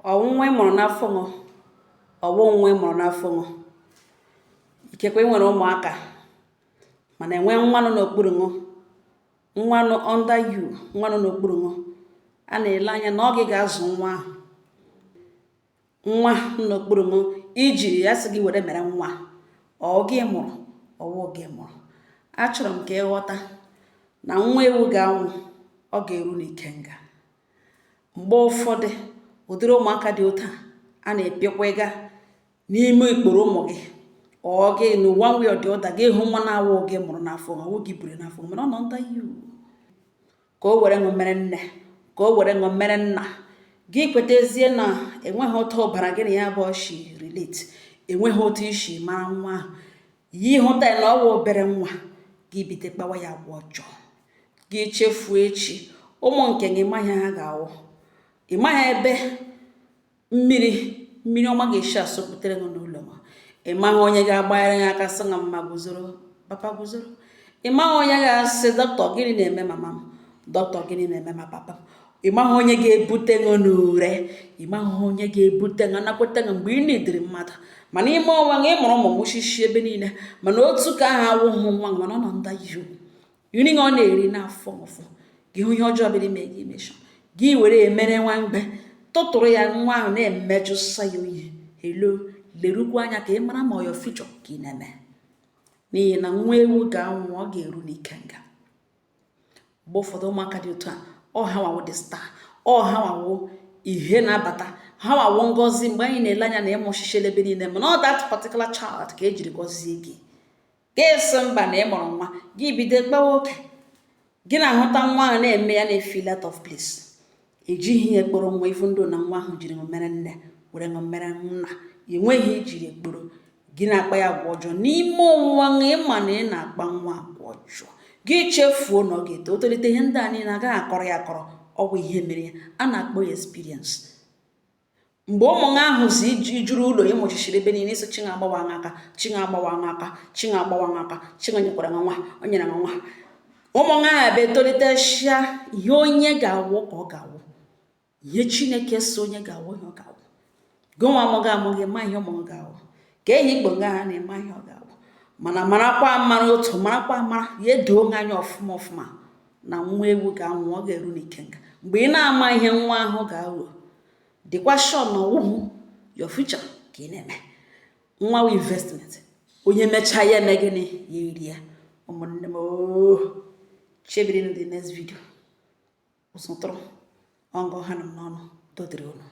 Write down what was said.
Ọ wụ nwa ị mụrụ n'afọ ṅụ, ọ wụ nwa ị mụrụ n'afọ ṅụ. Ikekwe ị nwere ụmụaka, mana enwe nwa nọ n'okpuru ṅụ, nwa nọ under you, nwa nọ n'okpuru ṅụ. A na-ele anya na ọ gị ga-azụ nwa ahụ. Nwa nọ n'okpuru ṅụ ijiri ya sị gị were mere nwa, ọ gị mụrụ, ọ wụ gị mụrụ. Achọrọ m ka ị ghọta na nwa ewu ga-anwụ, ọ ga-eru n'ikenga. Mgbe ụfọdụ ụdịrị ụmụaka dị otu a na-epịakwega n'ime ikporo ụmụ gị, ọ gị na one way or the other gị hụ nwa na-awụ gị mụrụ n'afọ, ọwụ gị buru n'afọ, mana ọ nọ under you. Ka o were ṅụ mere nne, ka o were ṅụ mere nna, gị kwetazie na enweghị otu ọbara gị na ya bụ shi relate, enweghị otu isi mara nwa ahụ, yi hụta ya na ọ wụ obere nwa, gị bido kpawa ya agwa ọjọọ. Gị chefuo echi ụmụ nke gị maghị ha ga-awụ, ị maghị ebe mmiri mmiri ọma ga-esi asọpụtere gị n'ụlọ ma ị maghị onye ga-agbanyere ya aka sị na mma guzoro, papa guzoro. Ị maghị onye ga-asị, "Dọkịta, gịnị na-eme mama m? Dọkịta, gịnị na-eme ma papa m?" Ị maghị onye ga-ebute ṅụ n'ure, ị maghị onye ga-ebute ṅụ nakweta ṅụ mgbe ị na-ediri mmadụ. Mana ime onwe gị, ị mụrụ ụmụ mụchichi ebe niile, mana otu ka ahụ awụghị nwa gị, mana ọ nọ under you. Nri ọ na-eri n'afọ ụfụ gị, hụ ihe ọjọọ bịara ime gị, imeshọ gị were emere nwa mgbe tụtụrụ ya, nwa ahụ na-emejụsa ya oyi. Hello, lerukwa anya ka ị mara ma ọ your future ka ị na-eme, n'ihi na nwa ewu ga-anwụ, ọ ga-eru n'ikenga. Mgbe ụfọdụ ụmụaka dị otu a, ọ ha nwawo the star, ọ ha nwawo ihe na-abata, ha nwawo ngọzi. Mgbe anyị na-ele anya na ịmụ ọchịchị ebe niile, mana ọ that particular child ka ejiri gọzie gị, ga-esi mba na ị mụrụ nwa gị, bido gbawa oke gị na-ahụta nwa ahụ na-eme ya na-efeel out of place. Ejighị ya ekporo nwa ifu ndụ na nwa ahụ jiri mere nne were ṅụ mere nna, enweghị ijiri ekporo gị na-akpa ya agwa ọjọọ n'ime onwe gị. Ịma na ị na-akpa nwa agwa ọjọọ, gị chefuo na ọ ga-eto, o tolite, ihe ndị a niile agaghị akọrọ ya akọrọ. Ọ bụ ihe mere ya a na-akpọ ya experience. Mgbe ụmụ ha ahụ zi ijuru ụlọ, ịmụchichiri ebe niile, isi chinga agbawa aka, chinga agbawa aka, chinga agbawa aka, chinga nyekwara ha nwa, o nyere ha nwa. Ụmụ ha ebe etolite shia, ihe onye ga-awụ ka ọ ga-awụ, ihe Chineke so onye ga-awụ, ihe ọ ga-awụ. Gị nwa amụghị amụghị ma ihe ụmụ ga-awụ ka ehi igbo nga ha na-eme ihe ọ ga-awụ. Mana marakwa mara otu, marakwa mara ya edoo ha anya ọfụma ọfụma na nwa ewu ga-anwụ, ọ ga-eru n'ikenga. Mgbe ị na-ama ihe nwa ahụ ga-aghọ, dịkwa sure na ọwụhụ your future ka ị na-eme. Nwa wụ investment, onye mechaa ya eme gịnị? Ya eri ya. Ụmụnne m, ooo, chebiri in the next video. Ụsụtụrụ ọngụ ha nọ m n'ọnụ dodiri unu.